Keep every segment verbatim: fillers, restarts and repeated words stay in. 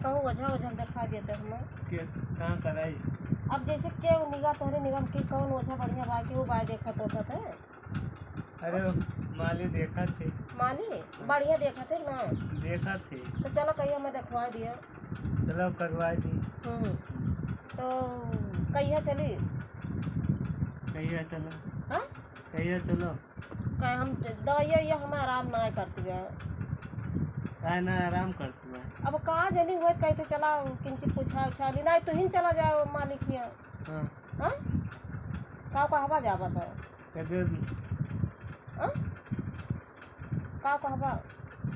कौन ओझा, ओझा देखा देते हमें। केस कहाँ कराई? अब जैसे के निगाह, तोहरे निगाह में कि कौन ओझा बढ़िया बा, कि वो बा देखत ओखत है? अरे, माली देखत है। माली? बढ़िया देखत है ना? देखत है। तो चलो, कहिया हमें देखवा दिया। चलो, करवा दी। हम्म। तो कहिया चली? कहिया चलो? हाँ? कहिया चलो? का हम दवाइया, ये हमें आराम ना करती है। काहे ना आराम करती है? अब का जानी हुए, कहते चला, किंची पूछा उछा ली, नहीं, तू ही चला जाओ मालिक हियाँ। हाँ। हाँ? का कहबा जाबा तो? कदे हाँ? का कहबा?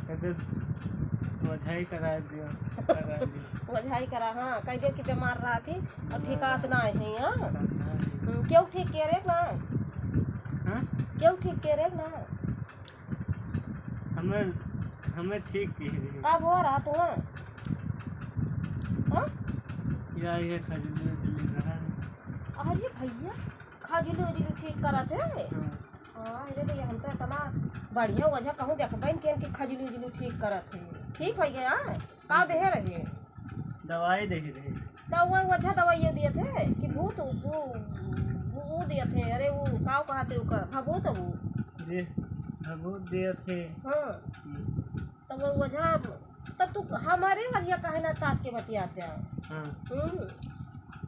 कदे ओझाई करा दियो, करा दियो। ओझाई करा, हाँ, कह दियो कि बीमार रहा थी और बीमार ठिकात रहा। ना है, हाँ? हाँ। हम्म, क्यों ठीक के रे ना? हाँ? क्यों ठीक के रे ना? हमें, हमें ठीक की रही। का हुआ रहा तू, हाँ? हाँ? या ये खजूर उजूर रहा है। अरे भैया, खजूर उजूर ठीक करत है? हाँ। हाँ, अरे भैया, हम तो इतना बढ़िया ओझा कहूँ देखबे न कियन कि खजली उजली ठीक करत है। ठीक हो गया? का देहे रहे? दवाई देहे रहे। तो वो ओझा दवाई ये दिए थे कि भूत, वो, वो, वो दिए थे। अरे वो काव कहते ओकर, भभूत वो। दे, भभूत दिए थे। हाँ। हम्म। तो वो ओझा, तो तू हमारे वरिया काहे ना ताक के बतियाते हैं? हाँ। हम्म।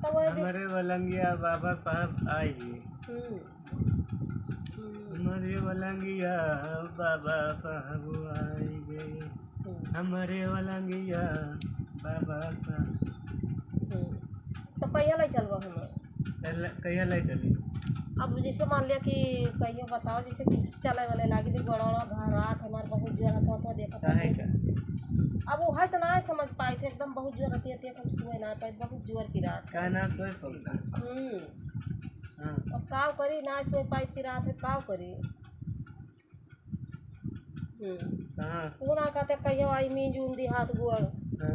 तो वो जे हमारे वलंगिया बाबा साहब आए हैं। हम्म। हम्म। हमारे वलंगिया बाबा साहब आए गए। हम्म। हमारे वलंगिया बाबा साहब। हम्म। तो कहिया ले चलबा हमें? कहिया, कहिया ले चली? अब जैसे मान लिया कि कहियो बताओ, जैसे कि चले वाले लागी भी गोड़ा उड़ा घरात हमार बहुत जोर हाथ हाथ देखत काहे है। का? अब वो है तो ना समझ पाई थे, एकदम बहुत जोर रहती है, हम सोए ना पाई, बहुत जोर की रात। का ना सोए पड़ता? हम्म। हाँ। अब काव करी, ना सोए पाई की रात है, काव करी? हम्म। कहाँ? तू ना कहते कहियो आई मींज उन दी हाथ गोड़। हाँ।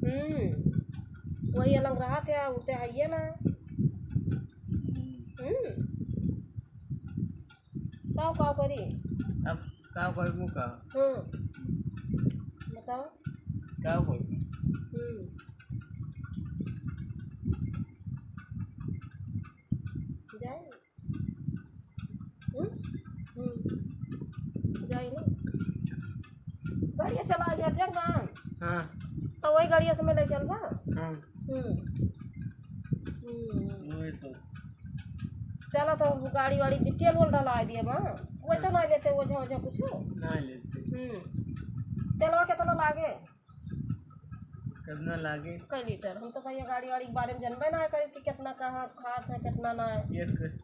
हम्म। वही अलग रहा थे, उते हइये ना। हम्म। हम्म। काव, काव करी? अब काव करबू का? हम्म। बताओ। काव करबू? हम्म। जाए। हम्म? हम्म। जाई ना। गाड़िया चला गया, देख ना। हाँ। तो वही गाड़िया से मैं ले चलबा। हाँ। हम्म। हम्म। वही तो। चला तो वो गाड़ी वाड़ी भी तेल वेल डला दिए बा। वही तो हाँ। ना लेते ओझा ओझा कुछ। ना लेते। हम्म। तेलवा केतना लागे? कितना लागे? कई लीटर? हम तो भैया गाड़ी वाड़ी के बारे में जानबे ना करे कि कितना कहाँ खात है, कितना ना है। एक,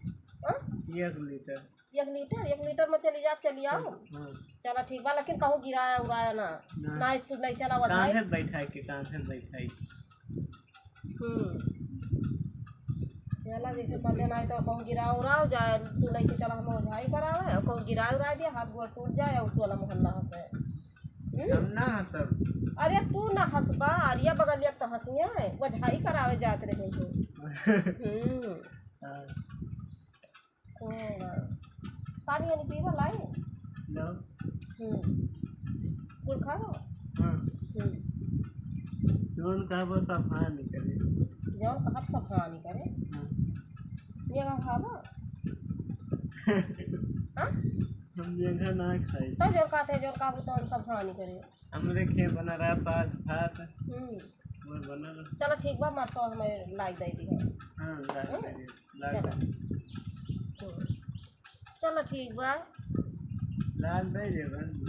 हाँ? एक लीटर। एक लीटर, एक लीटर में चली जा, चली आओ। हाँ। चला ठीक बा, लेकिन कहूँ गिराया उराया ना। ना। ना, तू ले चला, वो कांधे भाई। बैठाई के, कांधे बैठाई। हम्म। चला, जैसे पहले ना तो कहूँ गिरा उराओ जाए, तू लेके चला, हम ओझाई करावे, और कहूँ गिरा उरा दिया, हाथ गोड़ टूट जाए, और टोला मोहल्ला हंसे। हम्म? हम ना हंसब। अरे तू ना हंसबा, अरिया बगलिया तो हंसिया है, ओझाई करावे जात रहे हो। हम्म। हाँ। हाँ। पानी वानी पीबा लाई? लो। हम्म। गुड़ खाबो? हाँ। हम्म। जौन कहबो सब हाँ नहीं करे। जौन कहब सब हाँ नहीं करे? हाँ। मेवा खाबो? हाँ? हम मेवा ना खाई। तब जौन कहते हैं, जौन कहबो तो हम सब हाँ नहीं करे। हमरे खे बना रहा साग भात। हम्म। वो बना रहा। चलो ठीक बा, मरसो हमें लाग दे दी है। हाँ, लाग हम्म? दे दी, लाग चलो। दे दी। हम्म। चलो ठीक बा। लाग दे दे बा।